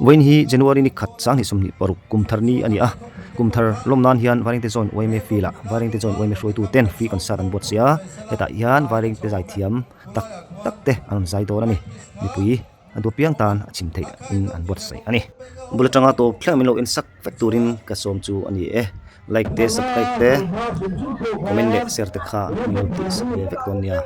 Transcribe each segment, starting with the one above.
Vawiin hi January ni khat sanghnih 26 kum thar ni a ni a, kum thar lawm nan hian Vairengte Zone yma field ah Vairengte Zone yma hruaitu ten free concert an buatsaih a, hetah hian Vairengte zaithiam tak tak te an rawn zai dawn a ni, mipui a duh piang tan a chim theih in an buatsaih a ni. Bul atanga tawp thleng min lo en sak vek turin ka sawm chu a ni e, like te subscribe te comment leh share te kha min lo tih sak ve vek dawn nia.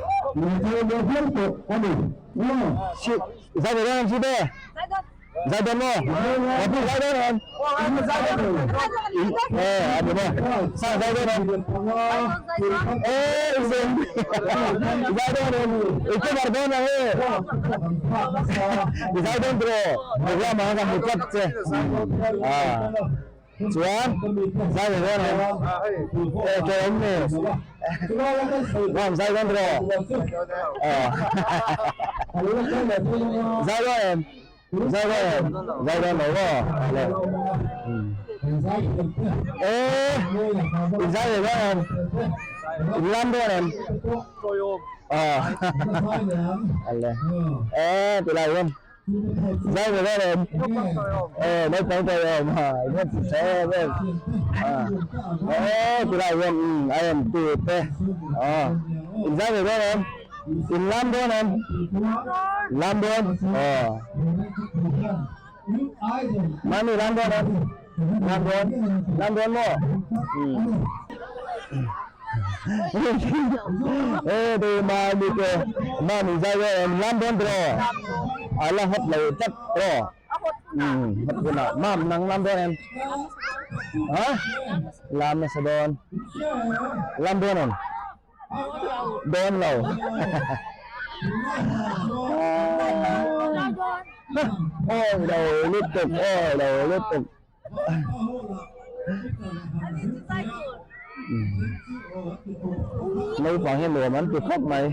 Naupang hian nuam an ti khawp mai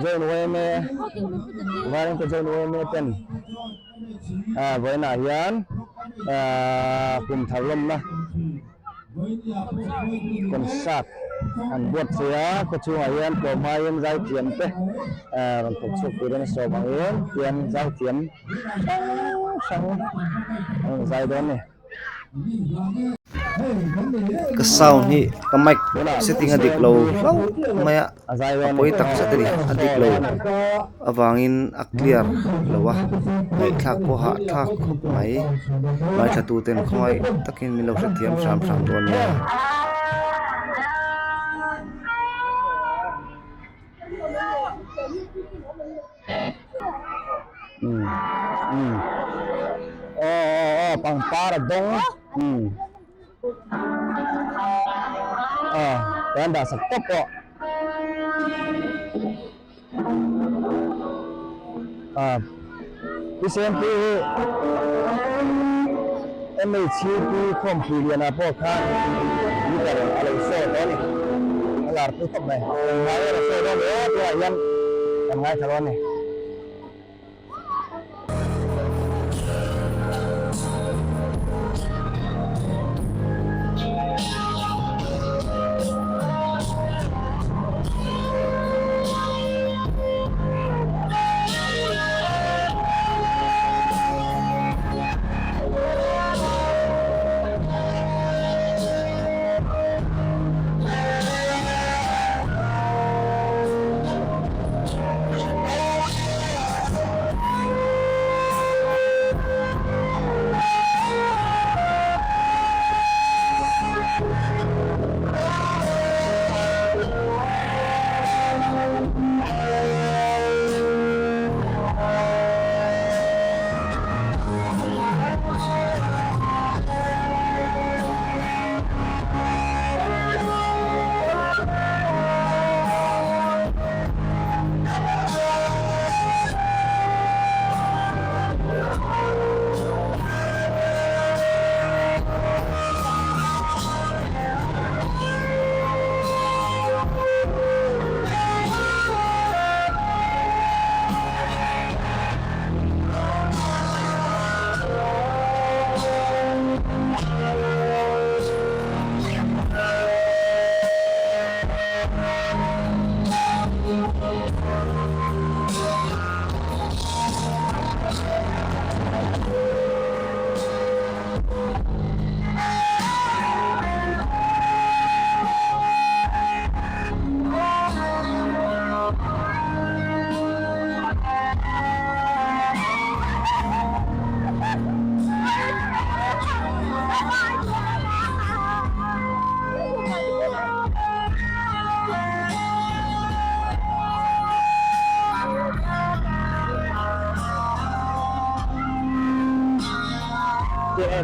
join yma vairengte join yma ten ah vawiinah hian ah kum thar lawmna concert an buatsaih a khawchhungah hian tlawmhaiin zaithiam te ah rawn thawk chhuak turin a sawm angin tian zaithiam hrang hrang an rawn zai dawn a ni. Ka sound hi ka mic setting a dik lo hlauh mai a a pawi tak zet a ni a dik lo avangin a clear lo a ngaihthlak pawh hahthlak khawp mai ngaithla tu ten khawngaih takin min lo hrethiam hram hram dawn nia. Aw aw aw pangpar a dawng umm aw kan dah sak tawp pawh ah PCMP hi MHP khawmpui lianah pawh khan meter a lo saw tawh a ni a lar pui khawp mai engmah erawh sawi dawn hle tunah hian kan ngaithla dawn a ni.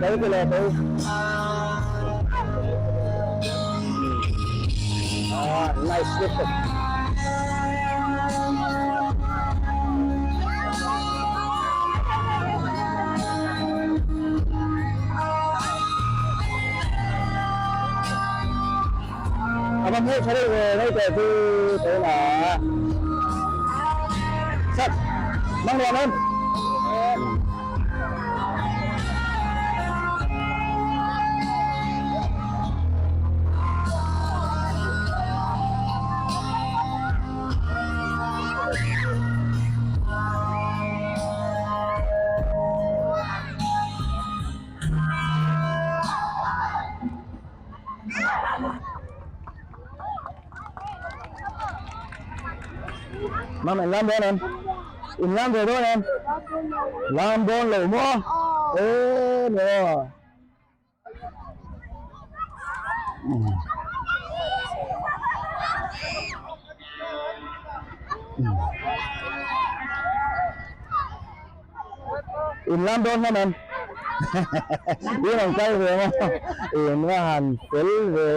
Tei ti leh tei. Ah, nice lutuk. A va hmuh tha deuh ve mai teh chu tunah. Sat, mang nuam em? Mam in lam dawn em? In lam ve dawn em? Lam dawn lo maw? Ê maw. In lam dawn hman em? In rawn kal ve maw? In va han fel ve.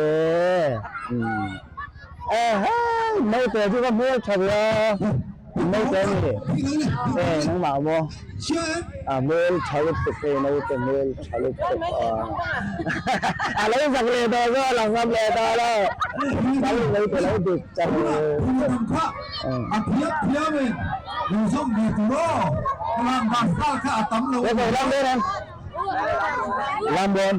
Ehei naute chu va hmel tha ve a. Naute a ni. E nangmah maw? A hmel tha lutuk hei naute hmel tha lutuk a. A lo zak leh tawh zawk a lang ngam leh tawh lo. Kal naute lo dik char. Lam dawn em? Lam dawn.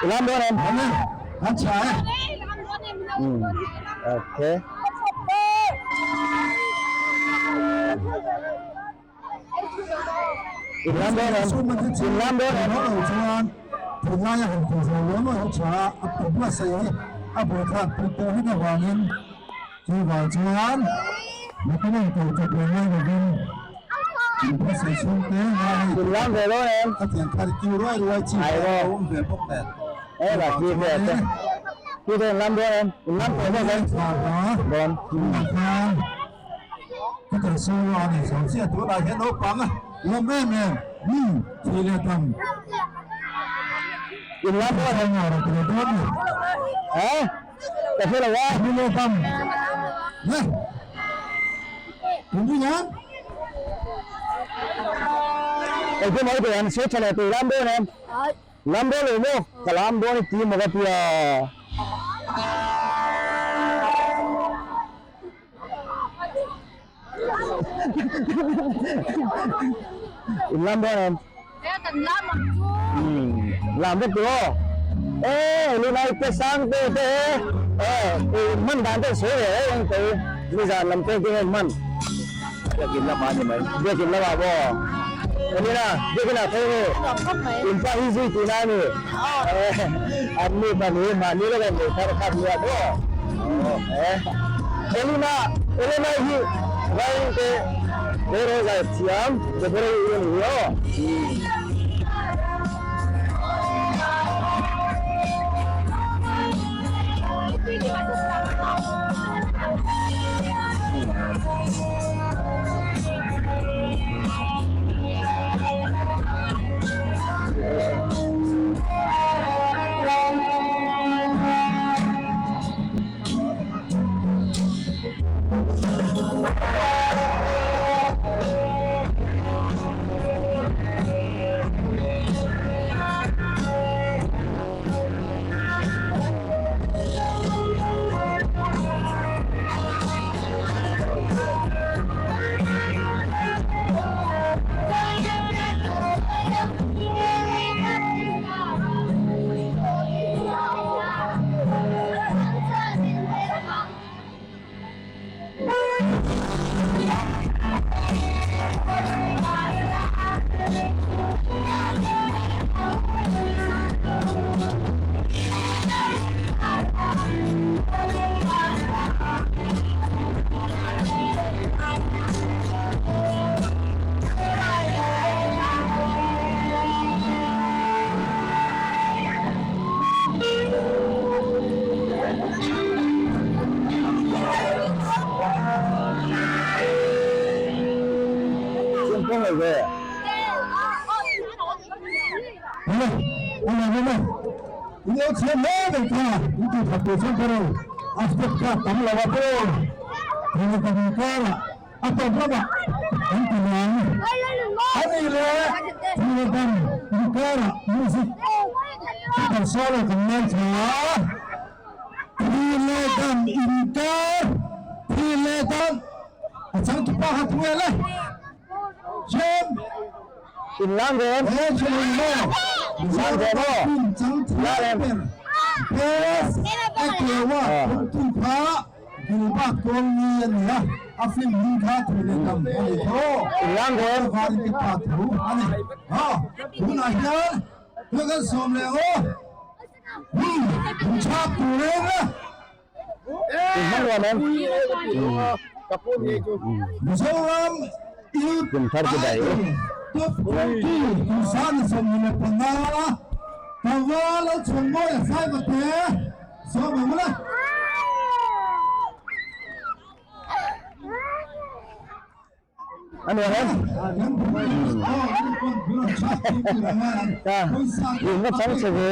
Lam dawn em? Okay. In lam dawn em? In lam dawn em? In lam ve dawn em? Ai maw? Ê là kia về te. Kia te in lam dawn em? In lam ve dawn em? Dawn. In lam dawn em? Hả? Ka hre lo a. Eng te mai te an sawi tha leh tui lam dawn em? Lam dawn lo maw? Ka lam dawn i ti maw ka tia. In lam dawn em? Kan lam ang chu. Lam vek tur aw. Ê lunai te sang te te e hman dan te sawi ve reng ang tei nizan lam te te hian hman. Biakin lamah a ni mai. Biakin lamah pawh. Enina biakin ah phei nge. In pa hi zui tihna a ni. An ni pahnih mahni lawk a inneih thar khat nia maw. Elena Elena hi Vairengte Vero zai thiam Deborah hi a ni hi aw. In lo thiam hle mai kha, in tih that tur chuan ka ro a step kha tam lo a pawh thil ka hmu karah a tawp lamah an ti mai. A nih leh thil dang inkarah music guitar solo kan ngaithla a, thil leh dam inkar, thil leh dam a changtupa kha tunge le? Chuan. In lang ve em? Lang ve maw? Lang em? In lang ve em? In hmang nuam em? Mizoram Youth Kum thar chu dai u. Top 20 kum 25 Tlangval Lalchhuanmawia Saivate sawm ang ula. A nuam em? In va chang che ve.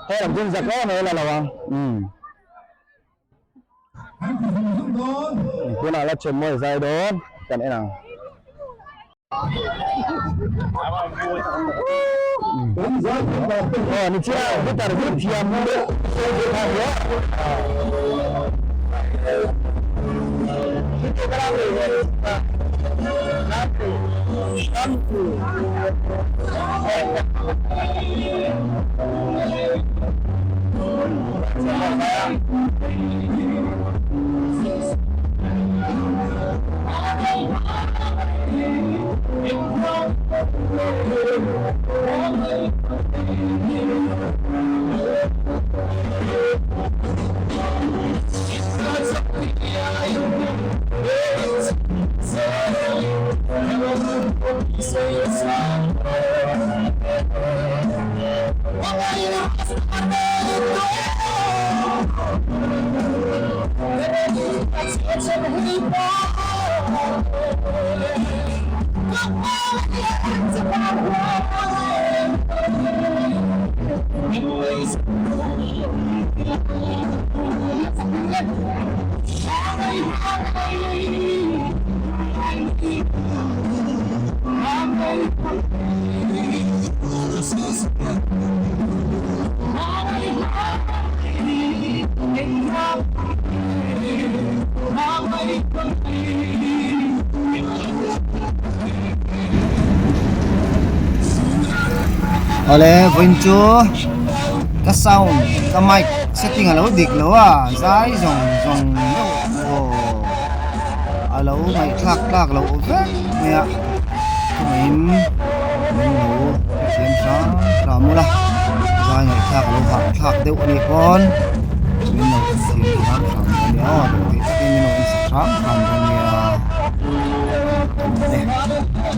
He lam chu zak em em la lo ang. Tunah la chhem mawi zai dawn kan en ang. Aw ni chiah guitar hi thiam deuh kha nia. Awle vawiin chu ka sound ka mic setting a lo dik lo a zai zawng zawng deuh aw a lo ngaihthlak tlak loh vek mai a chungaiin min lo hrethiam hram hram ula zai ngaihthlak a lo hahthlak deuh a nih pawn min lo hrethiam hram hram dawn nia aw dawhtheih takin min lo ensak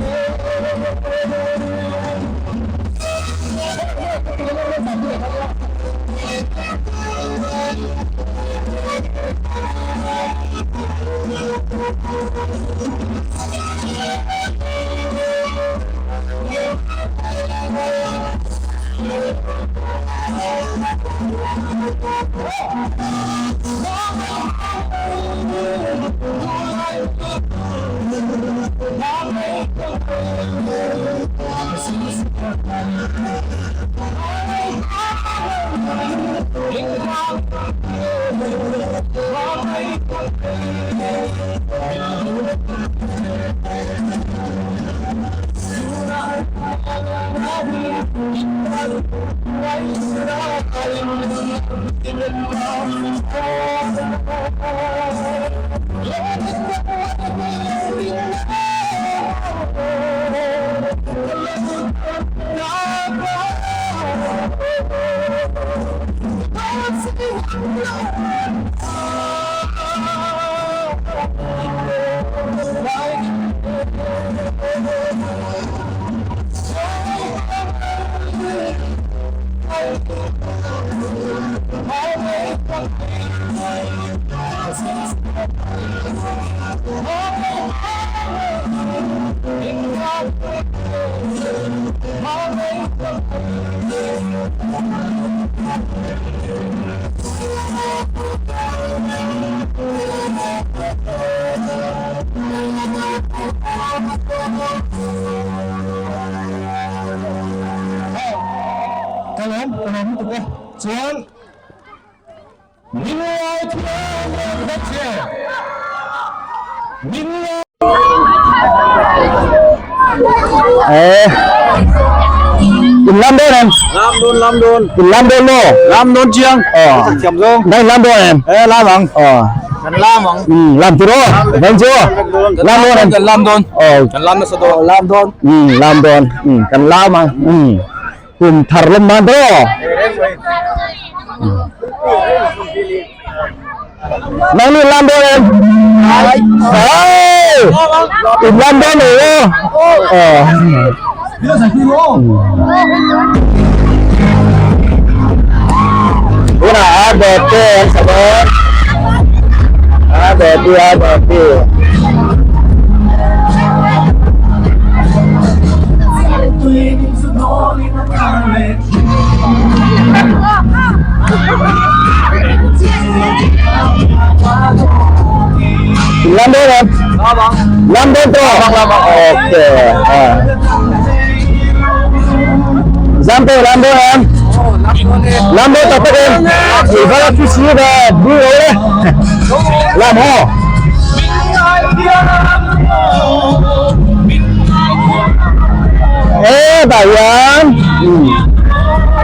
hram hram dawn nia. Ka lawm, ka lawm lutuk e. Chuan min ngaithiam reng bawk che. Min ngai. Eh. In lam dawn em? Lam dawn, lam dawn. In lam dawn maw? Lam dawn chiang. Ờ. Thiam zawng. Nang lam dawn em? Eh, lam ang. Ờ. Kan lam ang. Ừ, lam tiro. Vâng chưa? Lam dawn em? Kan lam dawn. Ờ. Kan lam nasa dawn. Lam dawn. Ừ, lam dawn. Ừ, kan lam ang. Ừ. Kum thar lam man do. Nang ni lam dawn em? Ờ. In lam dawn rồi. Ờ. Tunah a dawt te an sa dawn a dawt hi a dawt hi. Lam dawn em? Lam dawn tawh? Okay. Zam te lam dawn em? Lam dawn tak tak em? Chỉ có là chút xíu về đi rồi đấy. Làm ho. Ê, bà Yến.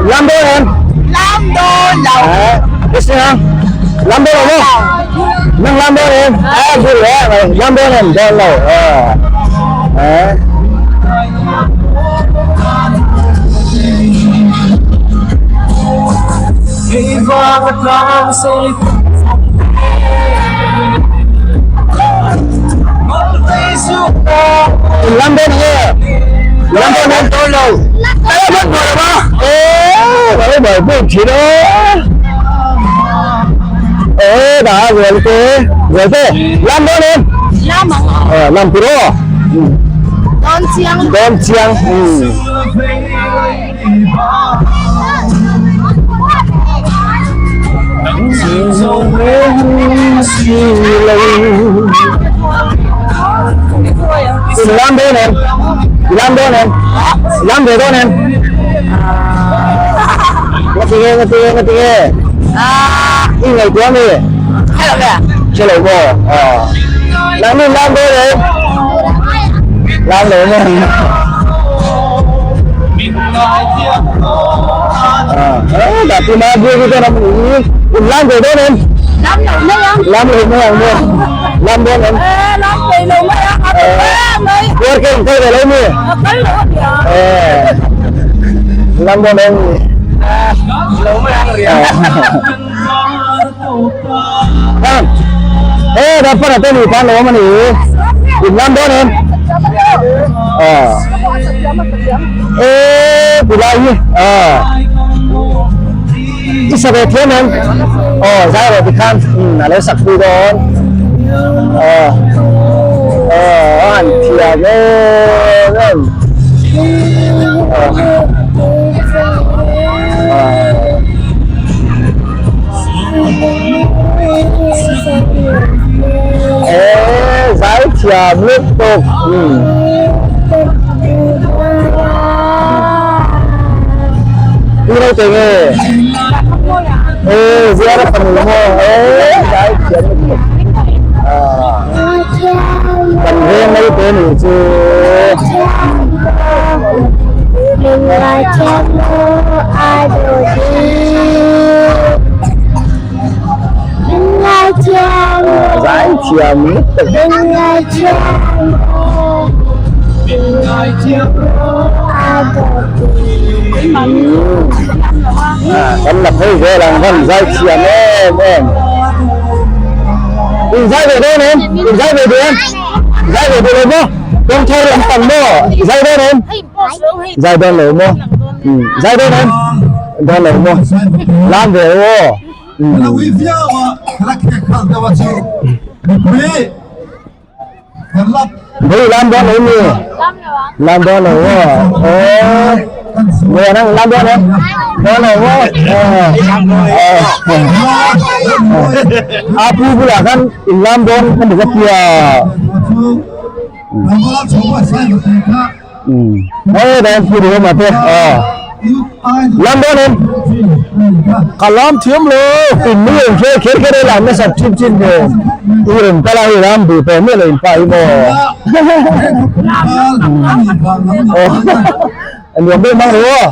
Lam dawn em? Lam dawn lo. Cái gì không? Lam dawn lo không? Nang lam dawn em? À, vui lẽ. Lam dawn em, dawn lo. Ờ. Đấy. Lam dawn nge? Lam dawn em? Dawn lo. Ê, mất rồi mà. Ê, bà bởi bởi chỉ đó. Ê, đã rồi thế. Rồi thế. Lam dawn em? Lam ang. Ờ, lam tiro. Dawn chiang. Dawn chiang. Ừ. Lam dawn em? Lam dawn em? Lam ve dawn em? Ngati nge, ngati nge, ngati nge? I ngaihtuah mi? Hre lo maw? Aw. Nang nin lam dawn em? Lam lo maw? Aw, dah ti ma bia ki dawn a In lam ve dawn em? Lam lo mai ang. Lam lo mai ang maw? Lam dawn em? Eh, lam ve lo mai ang. A tawp em mai. Kuar ke in kal ve lo mi? A kal lo a nia. Eh. Lam dawn em? Lo mai ang ria. Khan. Eh, dah pan ate ni pan lo ma ni. In lam dawn em? Ờ. Eh, pulai hi. Ờ. I sa ve thiam em? Aw, zai rawh tikhan a lo sak pui dawn. Aw. Aw, a han thiam em em. Aw. Aw. Eh, zai thiam lutuk. Đi đâu tiền nghe? Ê, zia ra phần lắm không? Ê, zai thiam lutuk. Kan veng mai te ni chu. Zai thiam lutuk. Kan la phei vel ang khan zai thiam em em. In zai ve dawn em? In zai ve duh em? Zai ve duh lo maw? Kawng thar lam pang maw? Zai dawn em? Zai dawn lo maw? Zai dawn em? Dawn lo maw? Lam ve aw. Hei lam dawn lo mi? Lam dawn lo aw. Aw. Nge nang lam dawn em? Dawn lo maw? A pu bulah khan in lam dawn ka ni ka tia. Hei dan pu duh ma te. Lam dawn em? Ka lam thiam lo. In mi in hre kher kher lam na sap chim chim ne. I rawn kal a hei lam duh tawh miah lo in pa hi maw. A nuam deuh mang lo aw.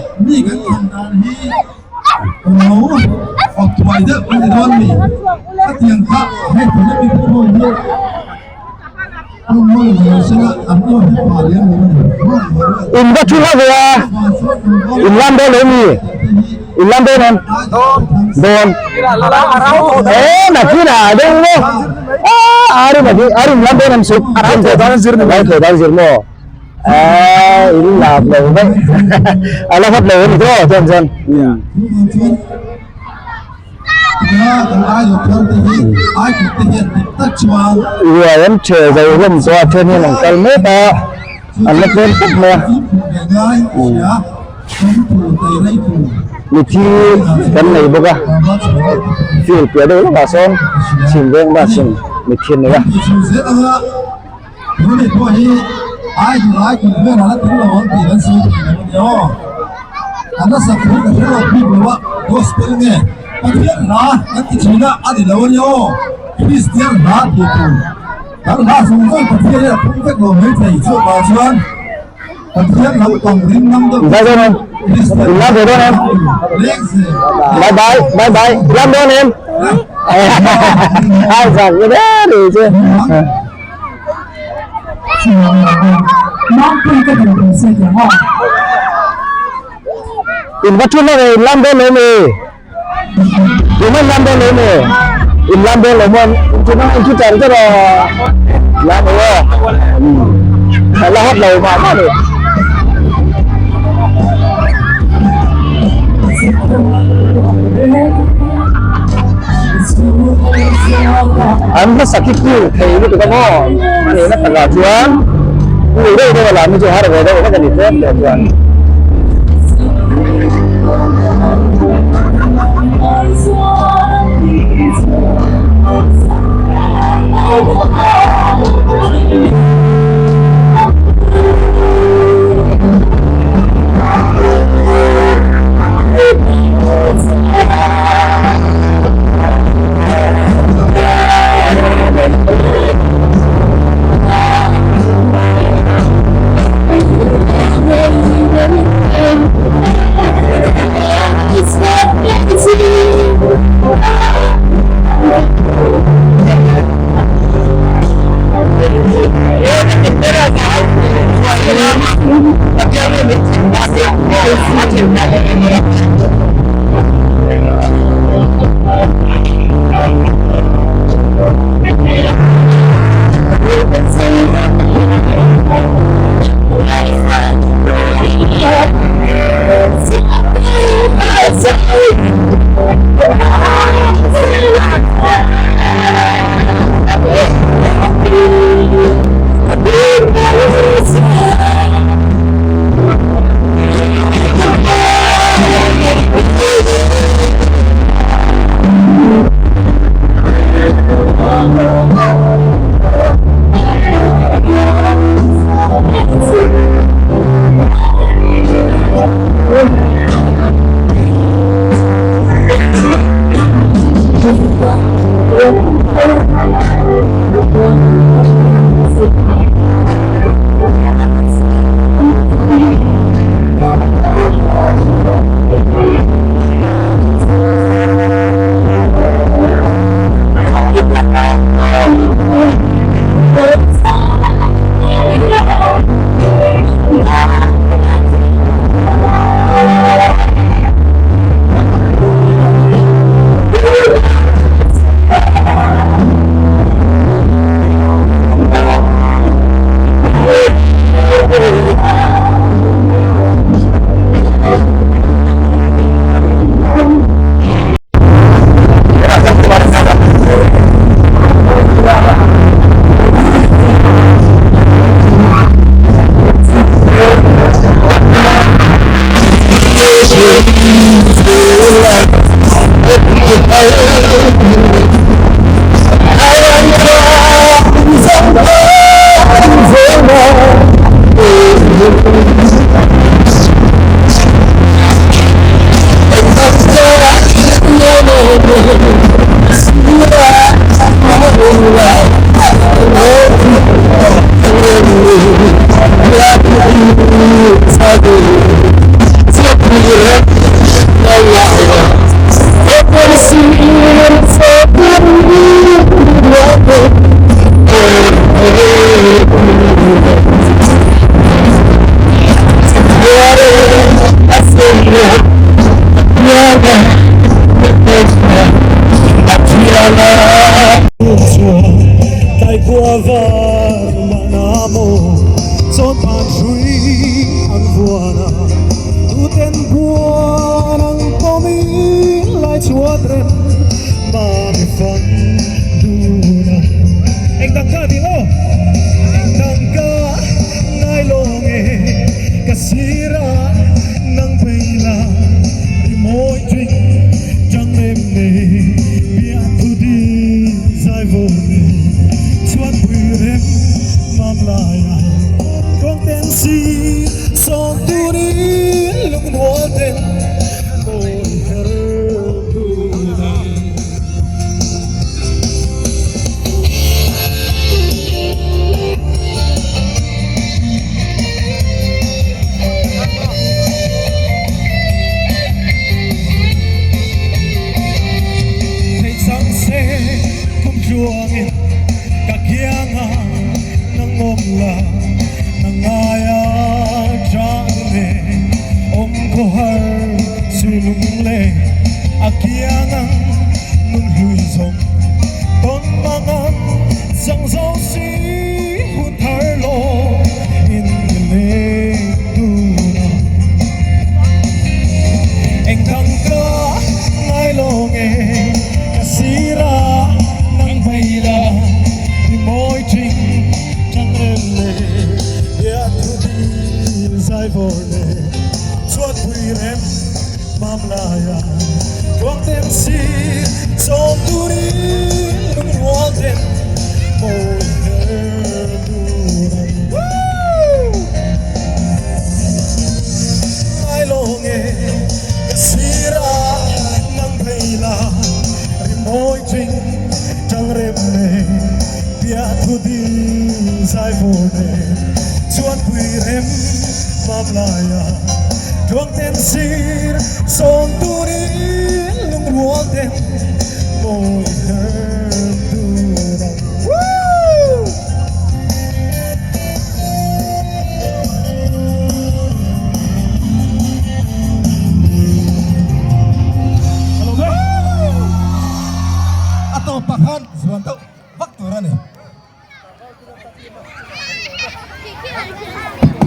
In va thu hla ve a, in lam dawn lo mi? In lam dawn em? Dawn. Eh, nakinah deuh maw? Ah, ari nakin, ari in lam dawn em suk? Arau thawh dan zir ni Arau thawh dan zir maw? Ah, in lam lo mai. A la hawt lo a ni tawh chuan chuan. Ruai an ṭhe zo hlawm tawh a then hian an kal mek a an la tlem khawp mai a mithi kan nei bawk a field piah deuh lawkah sawn chhim veng bus in mithi an nei a. Zai dawn em? In lam ve dawn em? Bye bye, bye bye. Lam dawn em? Ai zak ve ni chu. In va thun a in lam dawn lo mi? In lam dawn lo mi? In lam dawn lo maw? In thun in thu char char aw. Lam lo aw. La hot lo mah mah ni. An hmasa khi kul thei lutuk a maw a nihna takah chuan kul deuh deuh a lam hi chu har ve deuh vek a ni tlem teh chuan.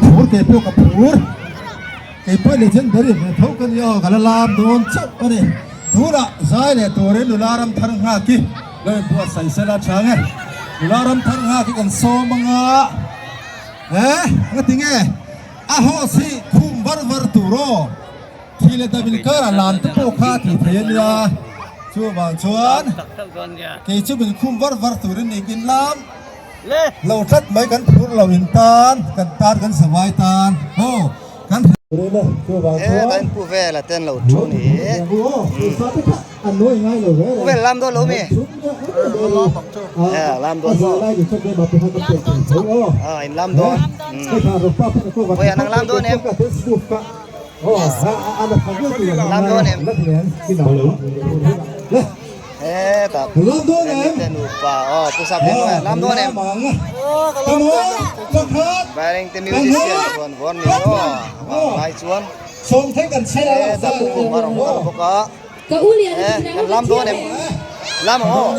Phur kei pawh ka phur kei pawh legendary ve tho ka ni aw ka la lam dawn chauh a ni tunah zai leh turin nula ram thar nghak hi lo inbuatsaih sela tha nge nula ram thar nghak hi kan sawm anga he ngatinge a host hi khum var var tur aw. Thi leh dam inkar ah lam te pawh kha a tih thei a nia, chuvang chuan kei chu min khum var var turin nih kin lam lo tlat mai kan phur lo in tan kan tan kan zavai tan aw kan He pu vela ten lo thu ni pu vel lam dawn lo mi lam dawn maw a in lam dawn khawiah nang lam dawn em. Lam dawn em? Hetah hemi te nupa aw pu sap hian maw lam dawn em? Vairengte musician chuan vawn ni aw vang lai chuan hetah pu kum a rawn kal bawk a e kan lam dawn em? Lam ang aw.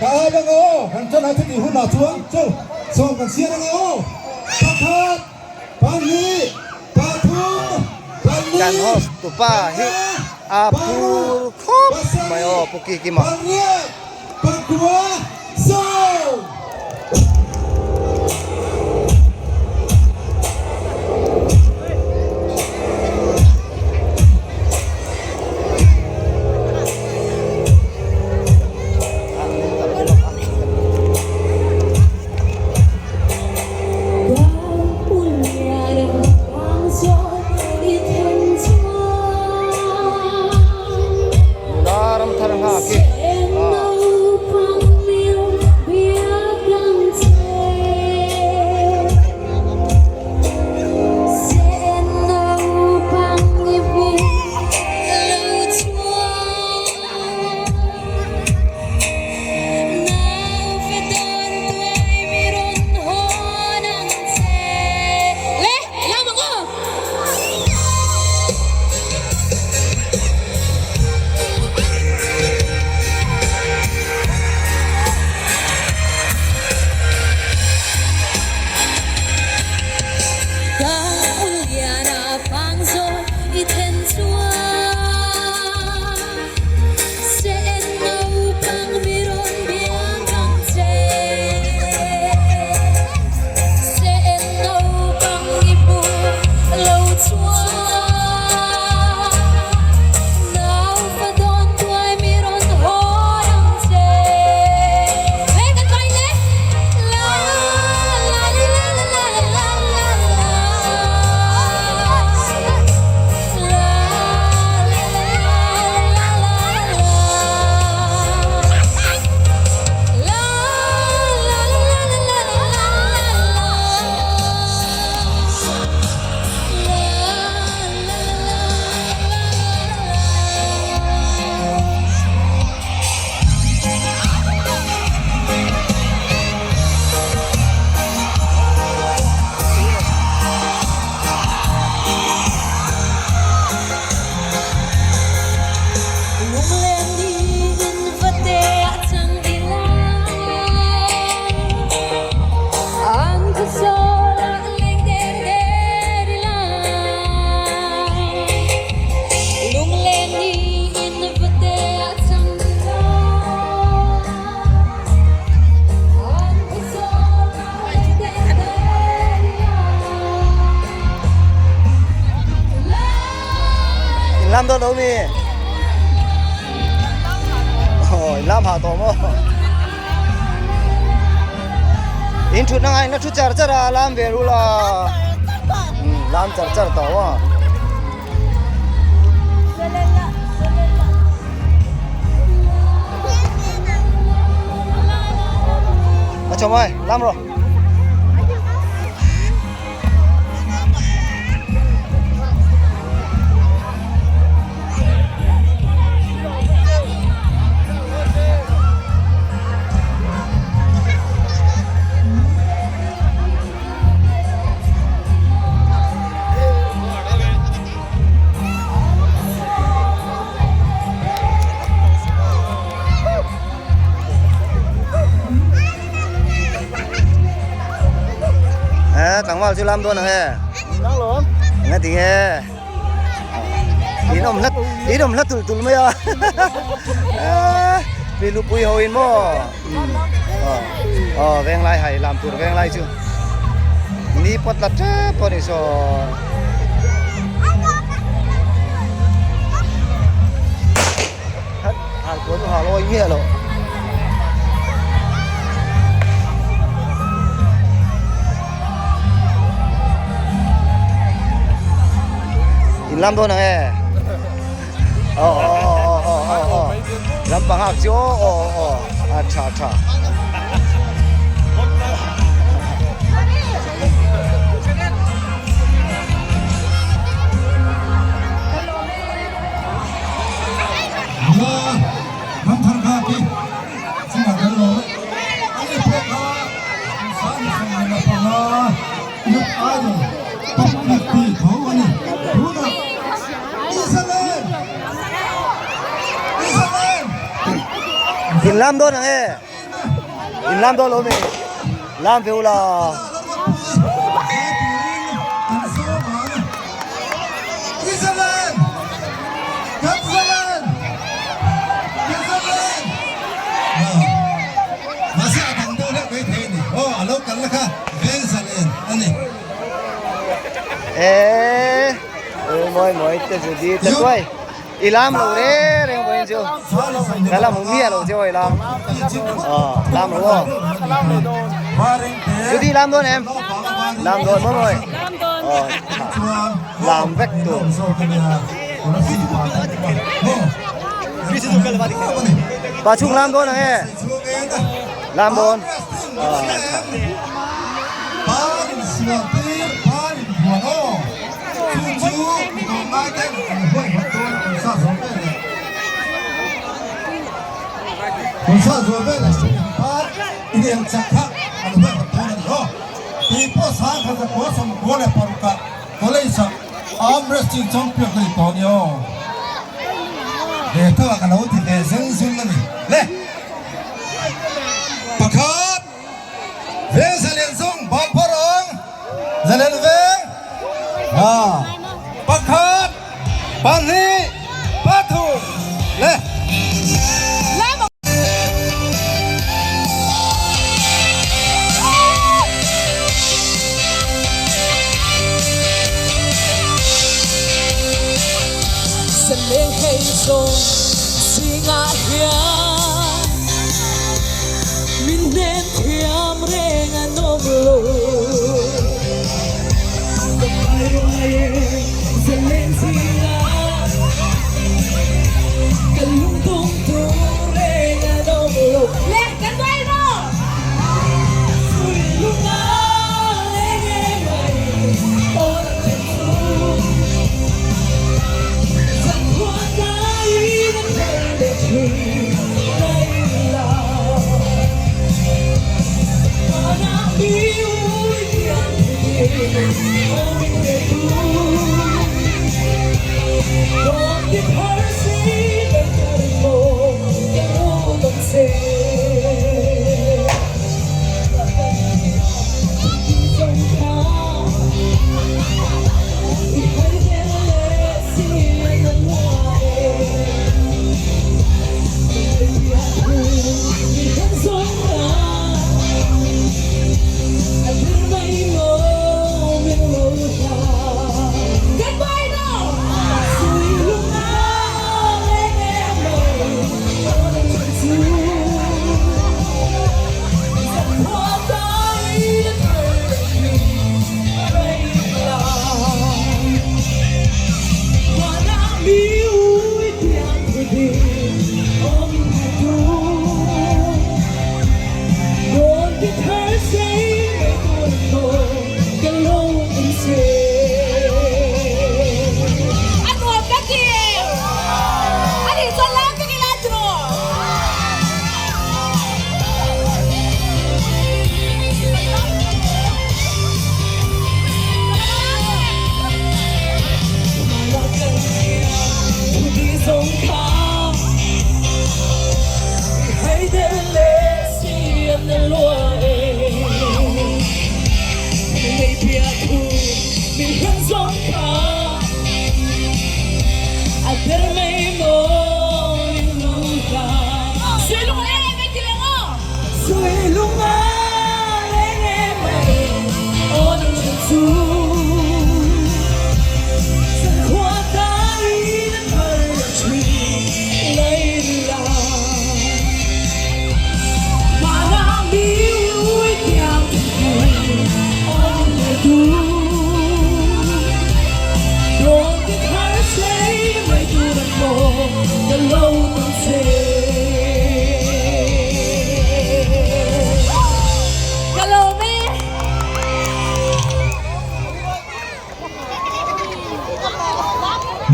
Ka au ang aw, kan ṭan a chutih hunah chuan chu sawm kan siam ang aw, pakhat, pahnih, pathum, pali, Kan host tupa hi panga, a phur paruk, khawp mai aw pasarih, Pu Kikima. pariat, pakua, sawm! Lam dawn lo mi? Aw, in lam hah tawh maw? In thutna ngai in la thu char char a, lam ve ru la. Lam char char tawh maw? A chawm ơi, lam rồi. Tlangval chu lam dawn ang e nga ti nge in awm hla in awm hla tul tul mai a mi lupui ho in maw aw venglai hai lam tur venglai chu ni pawt la tep pawh ni saw. Hal kuan chu hal awi miah loh. In lam dawn ang e. Aw aw aw aw aw aw. Lam pangak chu aw aw aw. A tha tha. In lam dawn ang e. In lam dawn lo mi. Lam ve ula. Ê, moi moi te zu di te tuai. I lam lo re reng vawiin chu ka la hmu miah lo che aw i lam aw lam lo aw chu ti lam dawn em lam dawn maw mawi aw lam vek tur pa chhung lam dawn ang e lam dawn Veng zalen zong ban phar ang zalen veng ha pakhat pahnih pathum le Zaleng hei zawng zingah hian Min hnen thiam reng an awm lo. Ka pai ruai e zaleng zingah Ka lungtum tur reng an awm lo. Le kan duai maw? Sui lunga leng em ai tawn a chen chu. Zan khuan daiin an kal leh thin mai la. Vanah mi ui thiam thin awm in ve tu. Dawt ti thar si leh ka ring maw ka ngut ang che.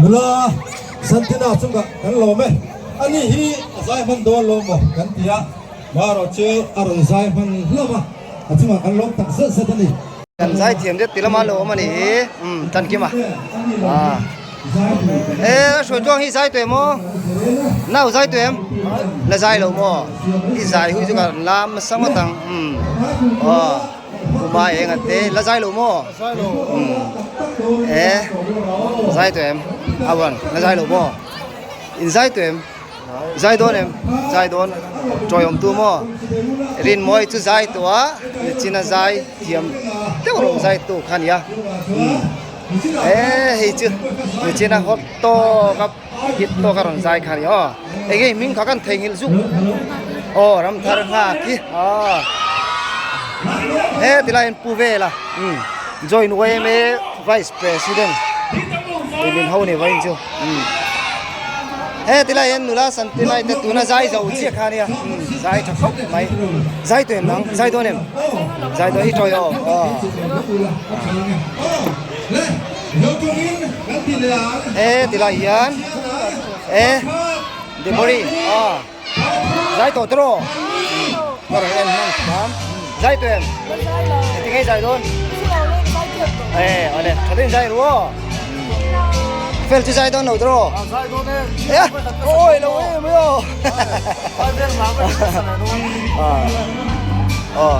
Nula Santina chungah kan lawm e. Ani hi a zai hman dawn lo maw kan ti a, marawhchu a rawn zai hman hlauh a, a chungah kan lawm tak zet zet a ni. Kan zai thiam deuh ti lama lo awm a ni hi, umm Tankima ah e a hruai tluang hi zai tuah maw nau zai tuah em la zai lo maw i zai hui chu ka lam nasa ngawt ang umm aw kuma eng a te la zai lo maw umm e zai tuah em a uan la zai lo maw in zai tuah em. Zai dawn em? Zai dawn. Chawi awm tu maw? Rinmawi chu zai tawh a, China zai thiam deuh rawng zai tu kha a ni a. Umm e hei chu China hot tawk a hit tawk a rawn zai kha a ni aw. Eng nge hming kha kan theihnghilh zuk. Aw Ramthar nghak hi aw. He tilai hian Pu Vela umm join yma vice president min ho ni vawiin chu. Umm he tilai hian nula santilai te tuna zai zo chiah kha ania umm zai tha khawp mai zai tawh em nang zai dawn em zai dawn i tawi aw aw he tilai hian e Deborah aw zai tawh tawh rawh ka rawn en hman hram zai tawh em engtin nge zai dawn e awle tha deuhin zai ru aw fel chu zai dawn lo tawh rawh zai dawn e e awi lo em mai aw aw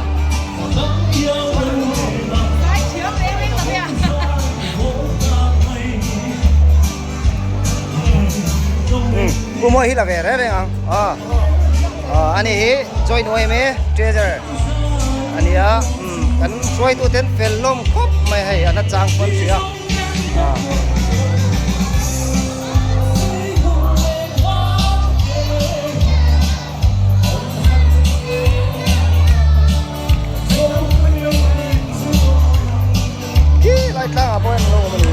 Pu Mawi hi la ve reng reng ang aw aw ani hi join yma treasure a ni a umm kan hruaitu ten fel hlawm khawp mai hei a nachang pawn hria aw. Khi lai tlang ah pawh hian an lo awm a ni.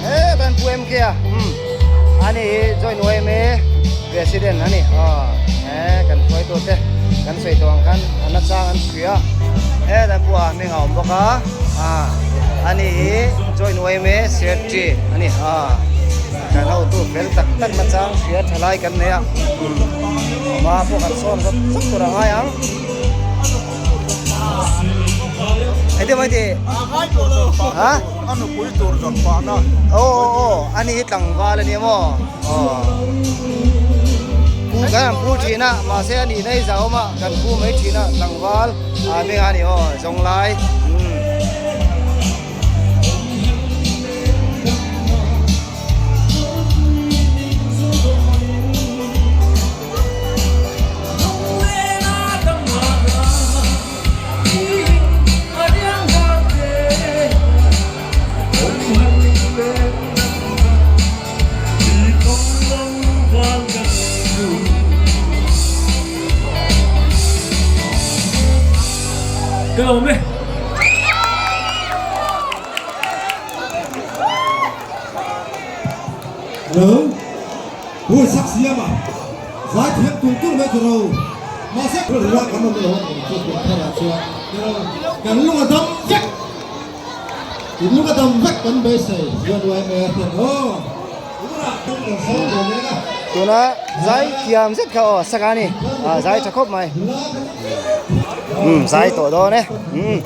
He kan pu MK a umm ani hi join yma president ani aw he kan hruaitu te kan sawi tawh ang khan a nachang an hria he kan pu a hming a awm bawk a ah ani hi join yma secretary ani aw kan hotu fel tak tak nachang hria thalai kan nei a umm hma pawh kan sawn zawk zawk tur a ngai ang. Engtin mai ti? Ha? A nupui tur zawrh pahna. Aw aw aw ani hi tlangval a ni maw? Aw. Pu kan han pu thin a mahse a nihna hi zahawm a kan pu mai thin a tlangval a hming a ni aw zawnglai. Umm. Hello. Pu Sak Siama zaithiam tur tur mai tur ho. Mahse, kan awm lo ang chu kum tharah chuan. Kan lung a dam vek. In lung a dam vek kan beisei chuan yma ten aw tunah kan kan sawi ve leh a. Tuna zai thiam zet kha aw saka ani ah zai tha khawp mai umm zai tawh dawn e umm.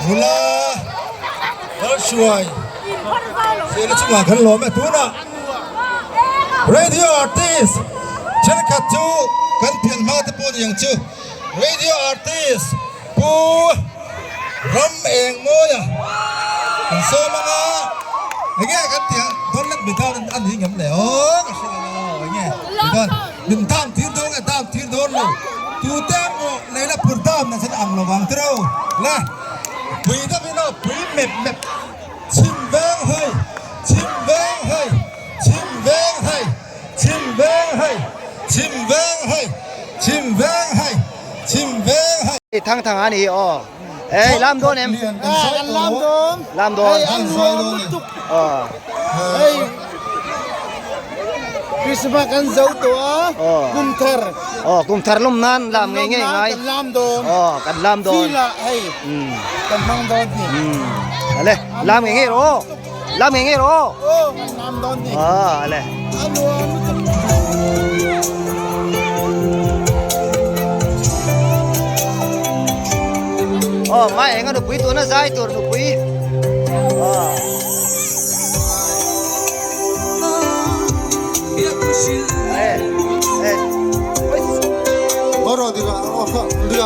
Nula Lalhruai Sela chungah kan lawm e tunah Radio artist thenkhat chu kan pian hma te pawh ni ang chu Radio artist Pu Ram eng mawia kan sawm anga enge kan tih ang dawn let mi tan a ni ngam le aw ka hre lo aw enge mi tan min dam tir dawn nge dam tir dawn lo tute emaw leila phur dam na chuan ang lo vang tiro le pui deuh in aw pui mep mep chhim veng hei chhim veng hei chhim veng hei chhim veng hei chhim veng hei chhim veng hei chhim veng hei. Thang thang a ni aw. Ei lam dawn em? An lam dawn. Lam dawn. An sawi dawn ni. Aw. Hei Christmas kan zo tawh a. Kum thar. Aw kum thar lawm nan lam ngei ngei ngai. Kan lam dawn. Aw kan lam dawn. Fila hei. Kan hmang dawn ni. Ale lam ngei ngei rawh. Lam ngei ngei rawh. Aw kan lam dawn ni. Aw ale. A nuam lutuk. Aw mai enga nupui tuna zai tur nupui. Aw. Eh eh. Oro dira aw kha dira.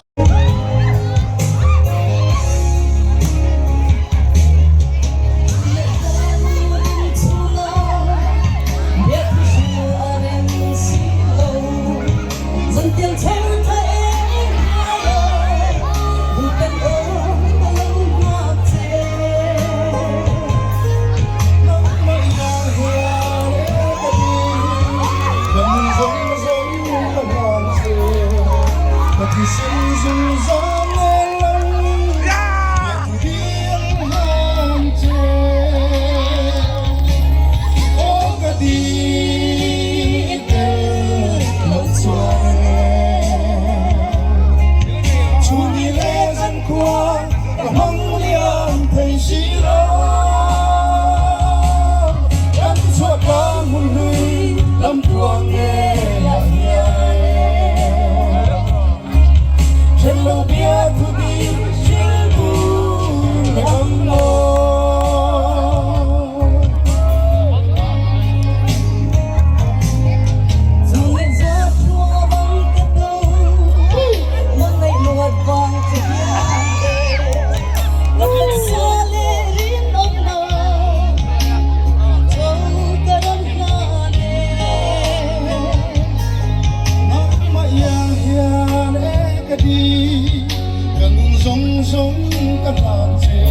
zawng ka hlan che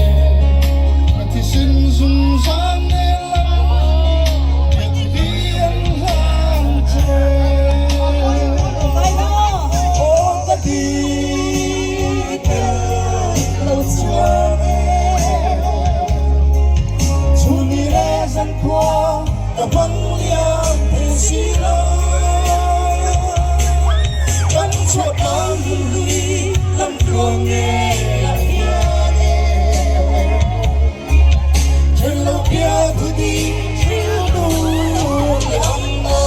Ka thisen zung zam nen lam Biak hi an hlan che Aw ka ti tel lo chuan e Chhun i leh zan khua ka hmang liam thei si lo Kan chhuah tlang hun hlui lam tluang nge a hian e Then lo bia thu di thil tur leh ang maw.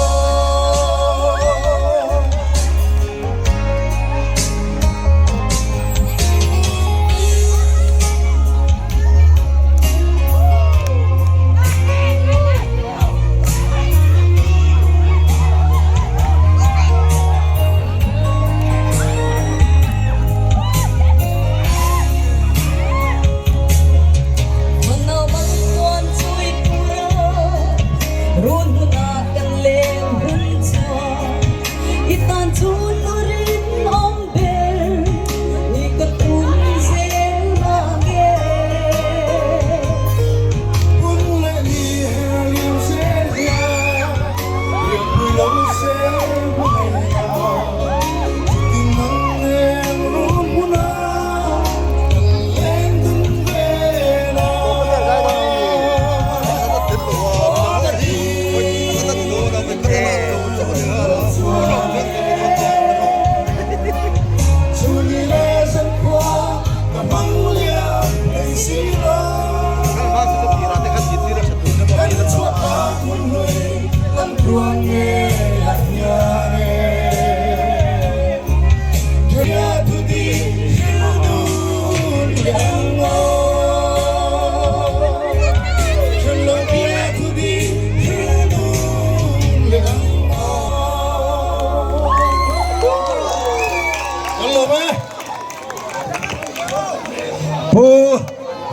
Pu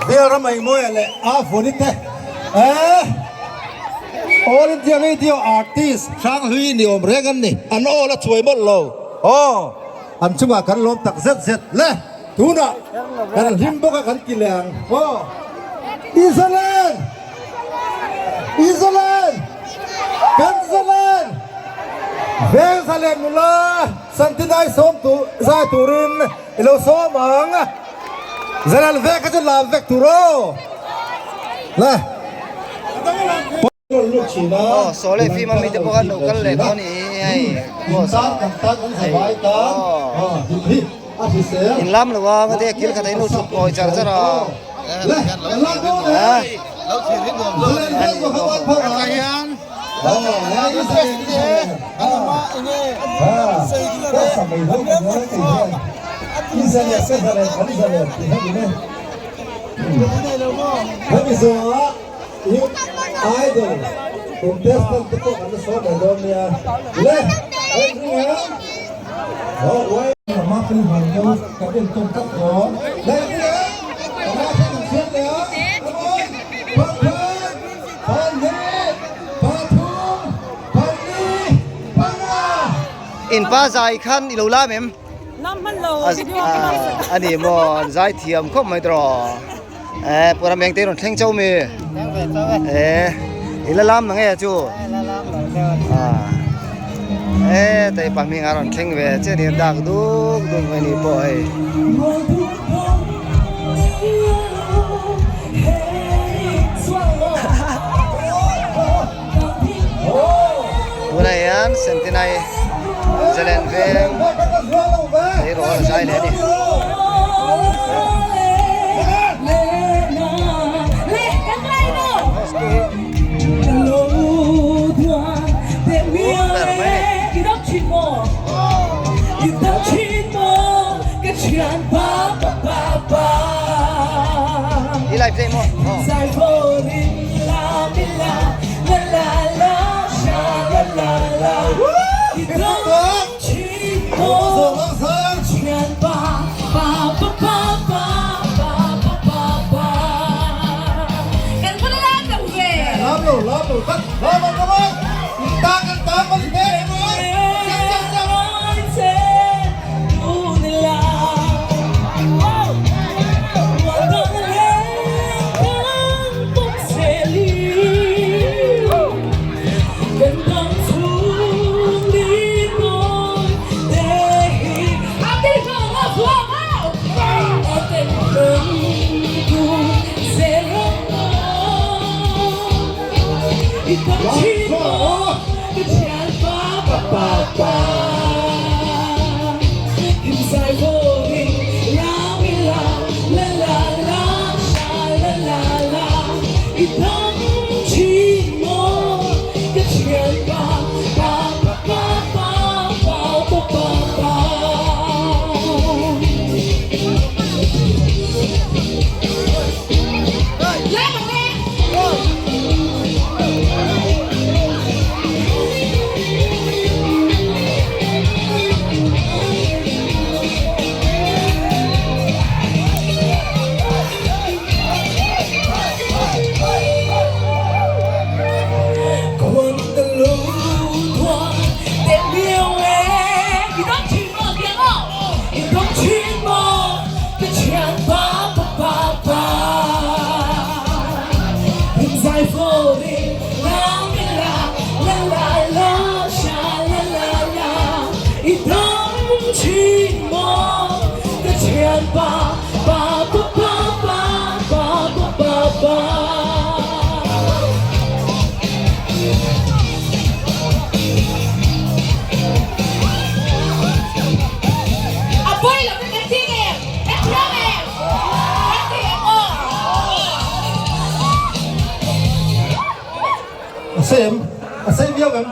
Velramengmawia leh a vawni te eh All India Radio Artist Hranghlui ni awm reng an ni. An aw la chuai mawlh lo. Aw an chungah kan lawm tak zet zet le. Tunah kan hlim bawk a kan ti leh ang. Aw Israel! Israel! Kan zalen! Veng zalen nula Santinai sawm tu zai turin i lo sawm ang. Zalen vek kha chu lam vek tur aw. Le. Aw saw leh fim a mite pawh khan lo kal leh dawn i hei boss a hei aw in lam lo a ngate kil khat ah in lo thut kawi char char a a. Idol contestant te pawh kan la sawi mai dawn nia le engring ang aw uai Mafeli Hualngo kan en tawn tlat dawn le engring ang panga kha kan siam leh a come on pakhat pahnih pathum pali panga. In pa zai khan i lo lam em? Lam hman lo video ka lam sak. A ni maw an zai thiam khawp mai tawh. Eh pura meng te rawn thleng chau mi. Thleng ve chau e. Eh i la lam na nge chu. Eh la lam lo deuh a ni. Ah. Eh tei pa hming a rawn thleng ve che ni dak duk duk mai ni pawh hei. Tunah hian Sentinai Zalen veng tleirawl a zai leh a ni. I live dei maw? A sei em? A sei viau em?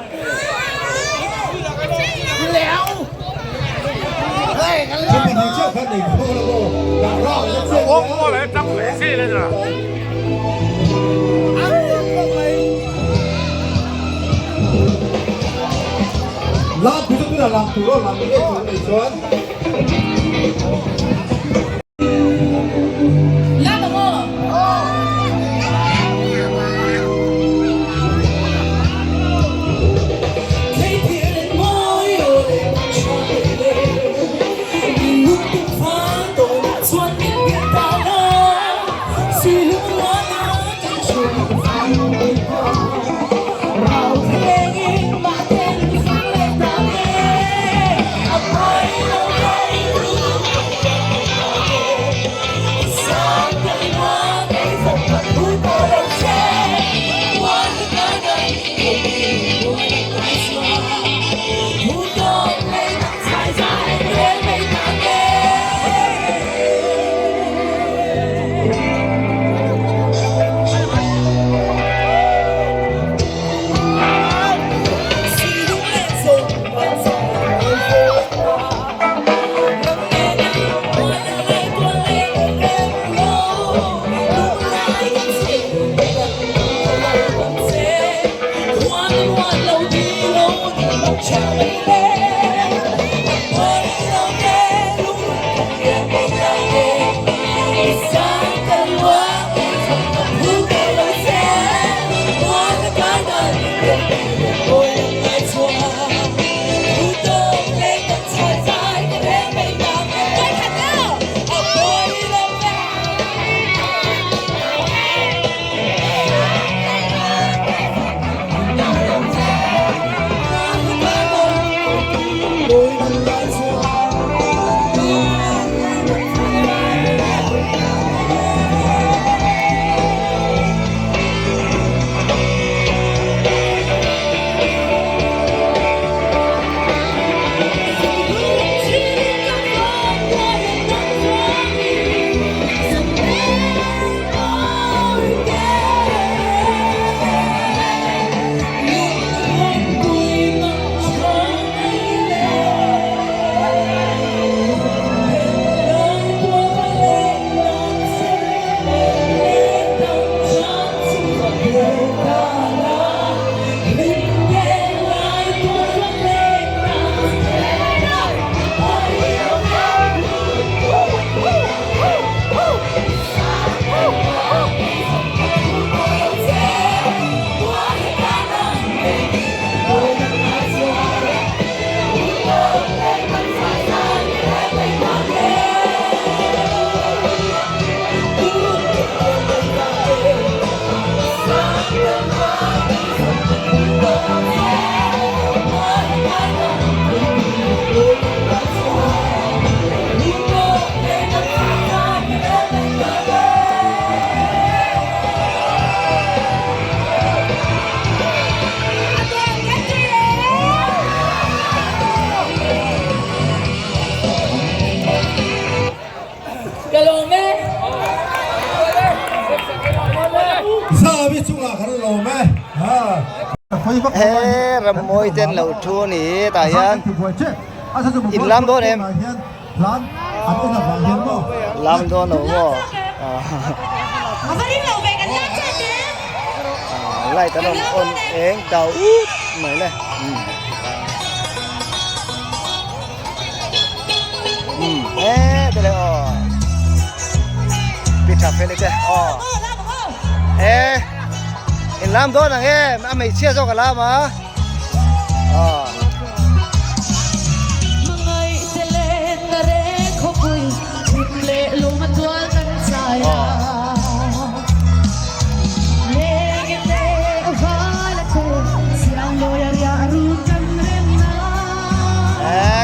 He rammawi te an lo thu a ni tah hian in lam dawn em lam dawn lo maw light an rawn on eng tau ut mai le e te le aw pi tha fel te aw e in lam dawn ang em a hmeichhia zawk a lam a aw.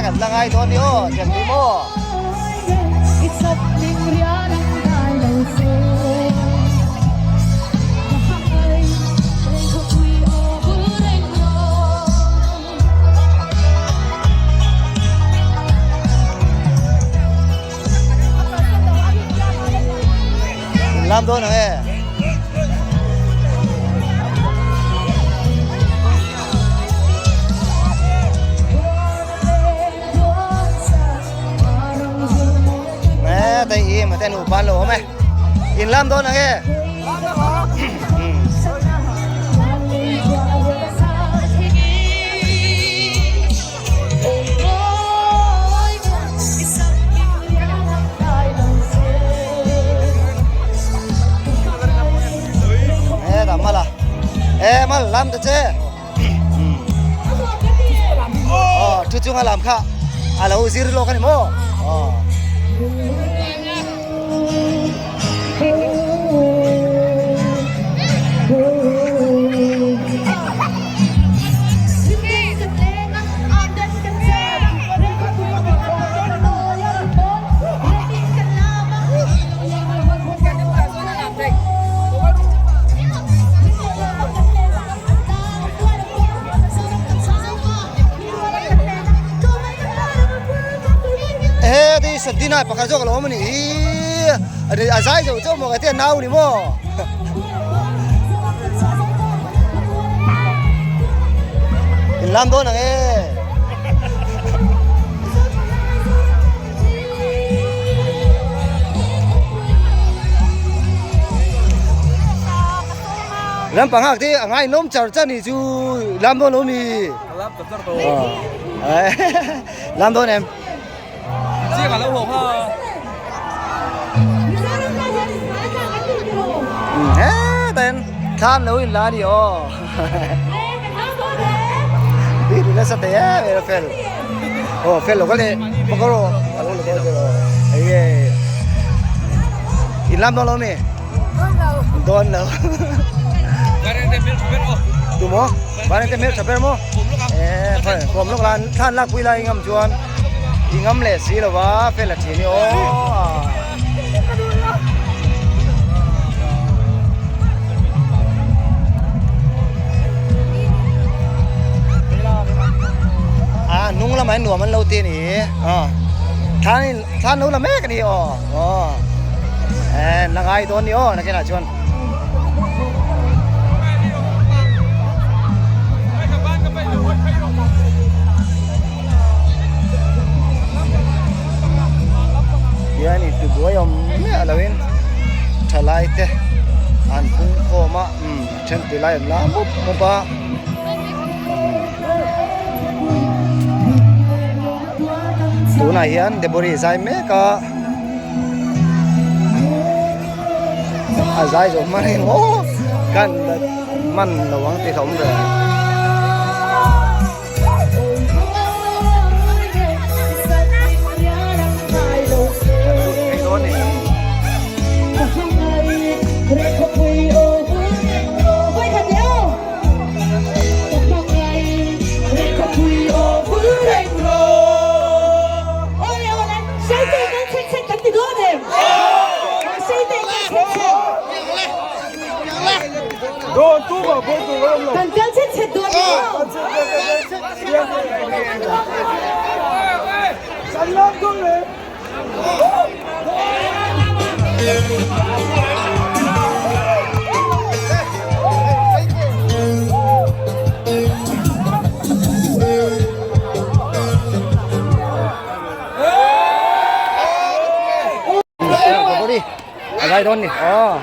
Kan la ngai dawn ni aw thian ni maw. Lam dawn ang e. Nè, tay i mà tay nụ ban lỗ mày. In lam dawn ang e. Ê, tao mal à. Ê, mal lam ta che. Ờ, chú chú làm kha. À là zir lo cái này mò. Ờ. Ê, đi sân đi này pakar jok lo mani. A zai zo zo mo ka te nau ni mo. In lam dawn ang e. Lam pangak te angai nom char chan ni chu lam dawn lo mi. Lam char char to. Lam dawn em. Chiang a lo ho kha. Ê, tên tham lo in la ni o. Đi thì nó sẽ té về là phèn. Ồ, phèn lo cái này, không có rồi. À, lo lo lo. Ấy. In lam dawn lo mi. Dawn lo. Tu mo? Vairengte mel tha ber mo? E, phải kom lok lan than lak pui lai ngam chuan. I ngam leh si lova fel a thin ni aw. A nung lamah hian nuam an lo ti a ni. A thlan in thlan lo la mek a ni aw. Aw e na ngai dawn ni aw nakinah chuan. Hian in tibuai awm miah loin thalai te an phung khawm a umm then ti lai an la mup mup a. Tunah hian Debori zai mek a a zai zawh hman in aw kan la hman lo ang tih a awm ve. Kan lut phei dawn a ni. A zai dawn ni aw.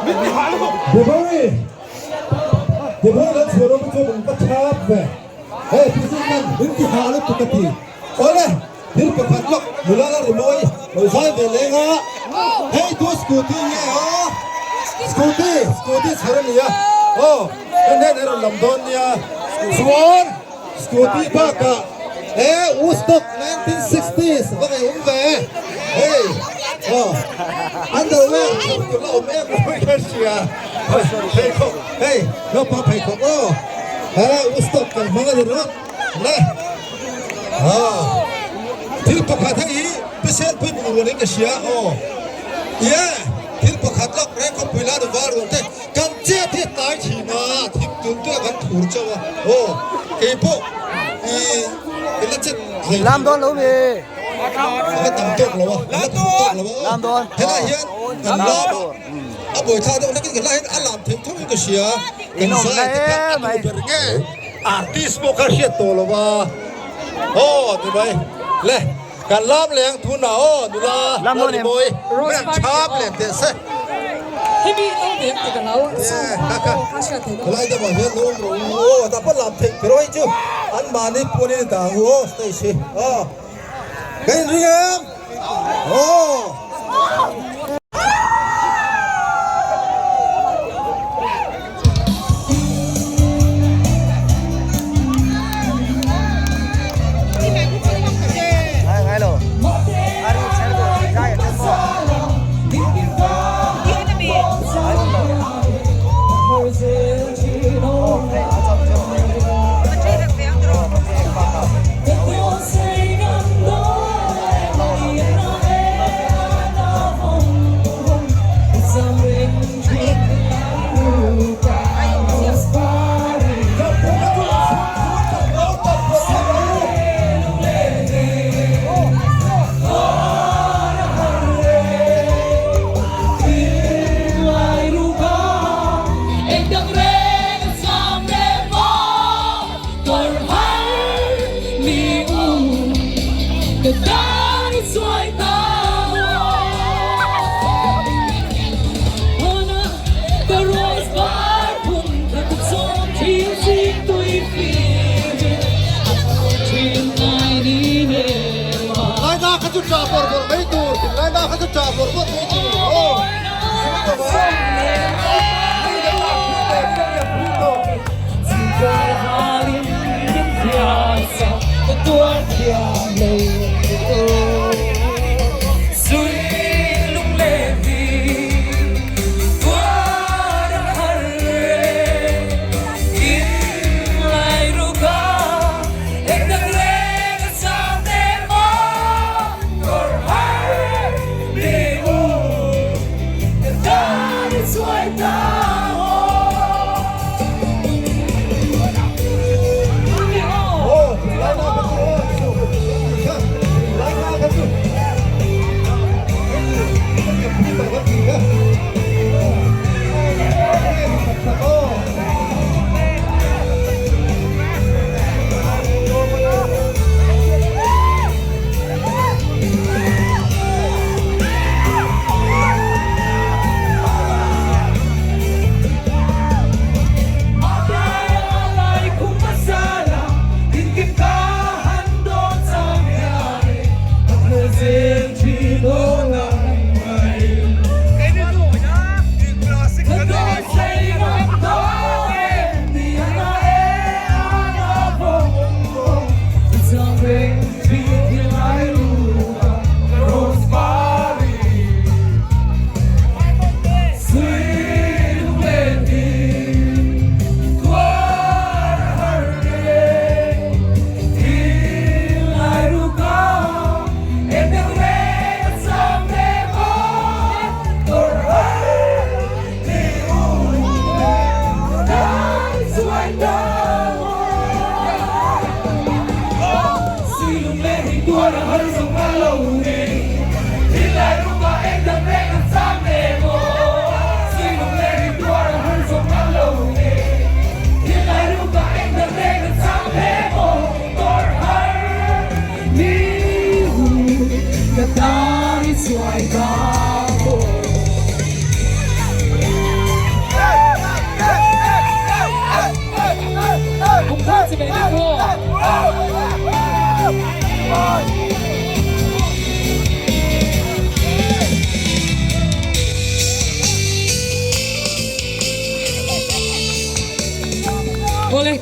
Deborah Deborah kan chhuah rawng chu min va thap ve hei pu zing nan min ti hah lutuk ka ti awle thil pakhat lawk nula la rimawi lo zai ve leng a hei tu scooty nge aw scooty scooty chhar a nia aw ka hnen a rawn lam dawn nia chuan scooty bakah he Woodstock 1960s va ngaih awm ve hei aw underwear chhar tur la awm em lo ka hria pheikhawk hei naupang pheikhawk aw he Woodstock kan hmang a ni ringawt le aw thil pakhat hei hi Pisel pui bungrua in ka hria aw ye thil pakhat lawk reng khawpui la nu val ruang te Kan chet hi tlai thin a, thim tun tun a kan thur chauh a, aw keipawh i i la chet hlei Lam dawn lo mi. A la tam tawk lo a, a la thur tawk lo a aw. Helai hian kan lam a, a buaithlak deuh nakin helai hian a lam theih tho in ka hria, kan zai te kha a duh ber nge artist pawh kha hriat tawh lo a, aw ni mai le kan lam leh ang tunah aw nula Lalimawi hmel thap leh teh se. Helai deuhah hian lo awm rawh u aw tah pawh lam theih ber awih chu an mahni puanin a dah ang u aw stage hi aw ka inring em aw.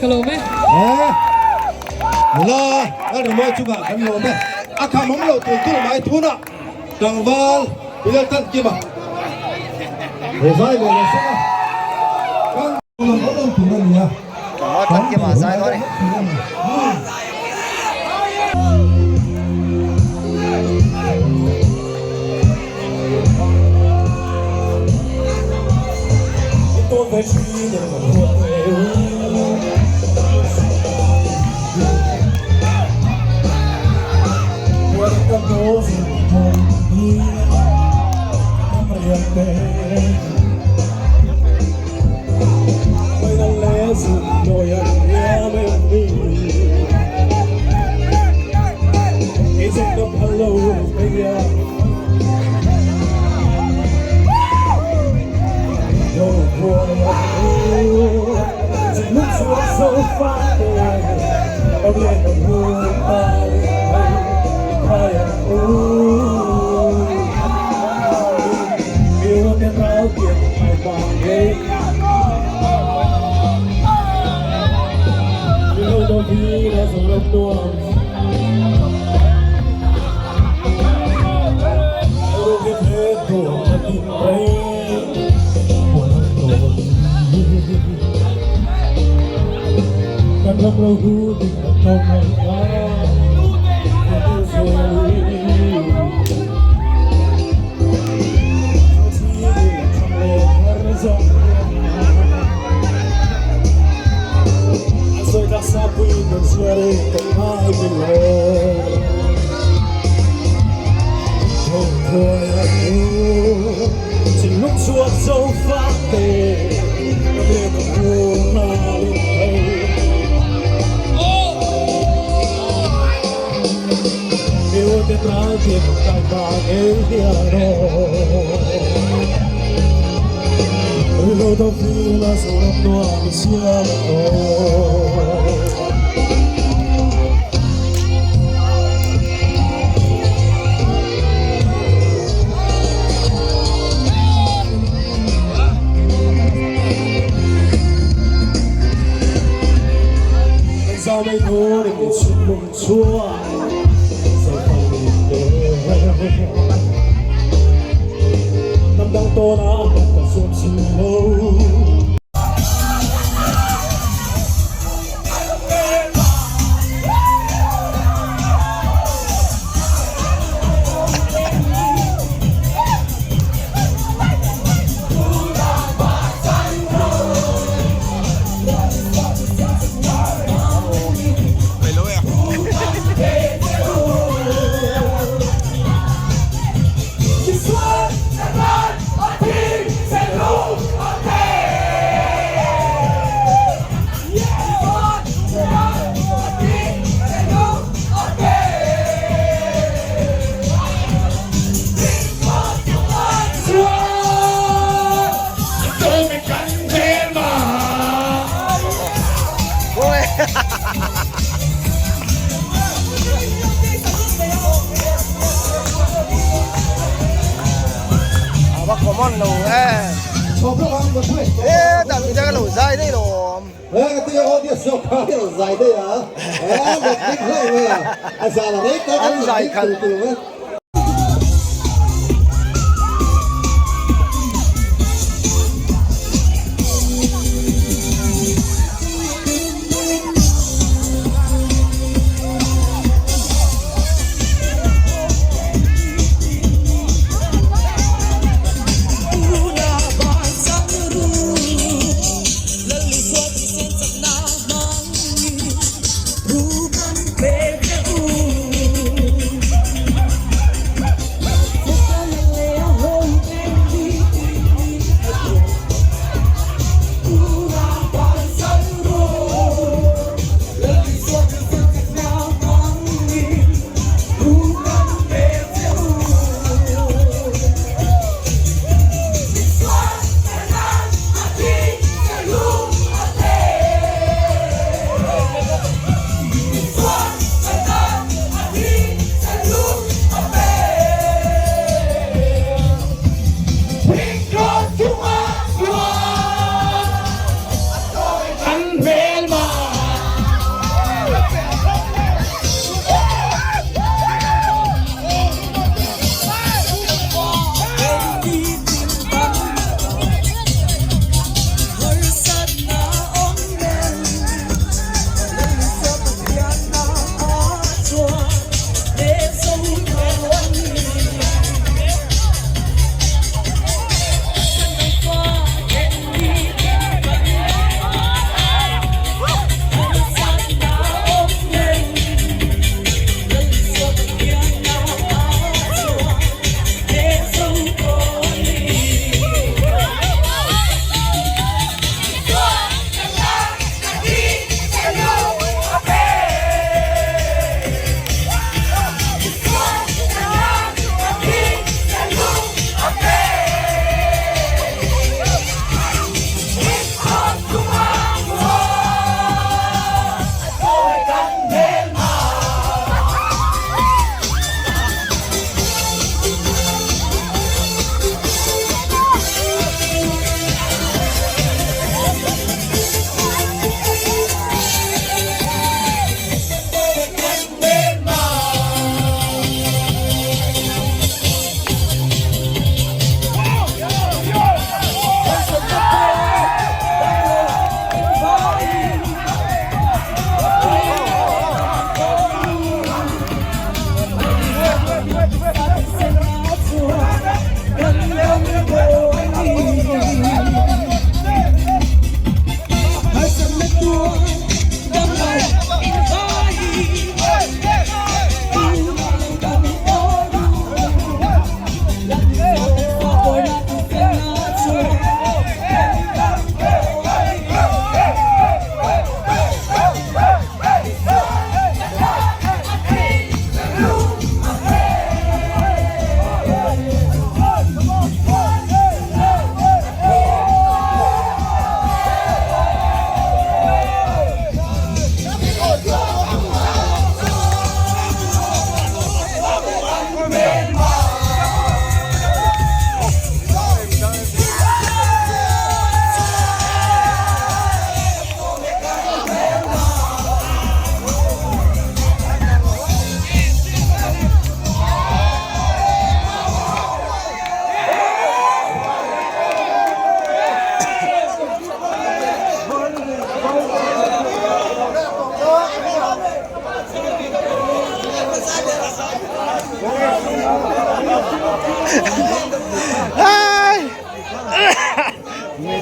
Ka lawm e. Eh, nula Lalrimawi chungah kan lawm e. A kham awm loh tul tul mai tunah tlangval Bilal tan kim a. He zai ve leh sek a. Kan lawm awm lo tur a ni a. Tlangval tan kim a zai dawn a ni.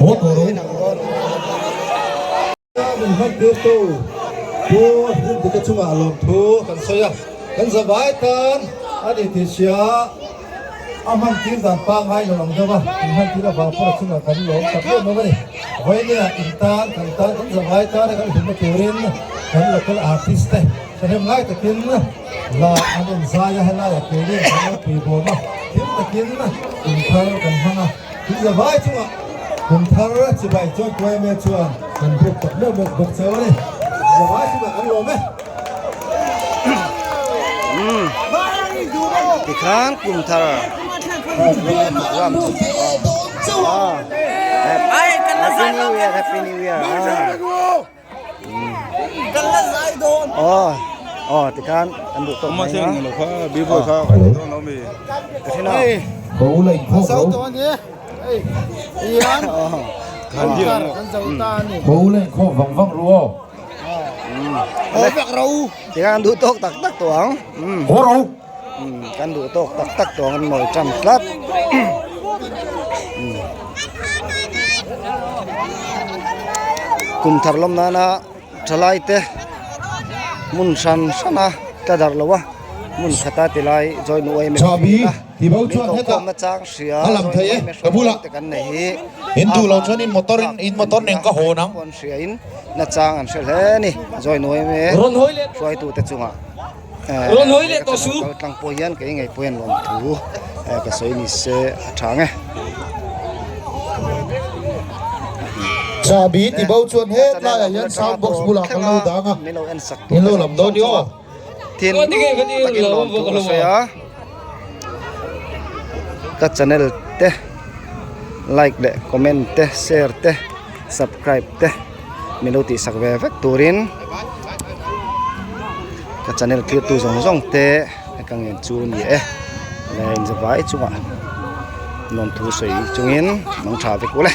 Haw tawh rawh u. Min hman tirtu Pu Rinpuka chungah lawmthu kan sawi a, kan zavai tan a ni tih hria a hman tir dan pangngai lo ang deuh a, min hman tir avang pawh a chungah kan lawm tak em em a ni. Vawinia in tan kan tan kan zavai tan a kan hlimna turin kan local artist te thahnem ngai takin la an rawn zai a, helaiah keini kan lo pui bawm a, hlim takin kum thar kan hmang a. Tui zavai chungah kum thar chibai chuan Kuaime chuan kan buk tak meuh meuh bawk cheu a ni. Zavai chungah kan lawm e. Tikhan kum thar ram Happy New Year, Happy New Year. Aw aw tikhan an duh tawk mai a ka hre lo tikhan an duh tawk tak tak tawh ang kan duh tawk tak tak tawh ang an mawi ṭan tlat. Kum thar lawm nana thalai te hmun hran hran a tla darh lo a hmun khata ti lai join uai mai Chahbi a ti bo min chuan ko hetah khawmna chang hria a lam join thei e uai mai ka bulah te kan nei hi in a duh lo van chuan in motor in thlak in motor an nen nia ka hawn ang. pawh an hria in na chang an hre hle a ni join uai mai hruaitu te chungah. Rawn hawi leh tawh su. Kal tlang pawh hian kei ngei pawh hian lawmthu ka sawi ni se a tha ang e. Chahbi ti bo chuan hetlaiah hian sound box bulah kan lo dang a, in lo lam dawn i aw. Thin takin lawmthu ka sawi a, ka channel te like leh comment te share te subscribe te. Min lo tihsak ve vek turin ka channel clear tu zawng zawng te ka ngen chu a ni e le inzavai chungah nuam thu sawi chungin mang tha vek ule.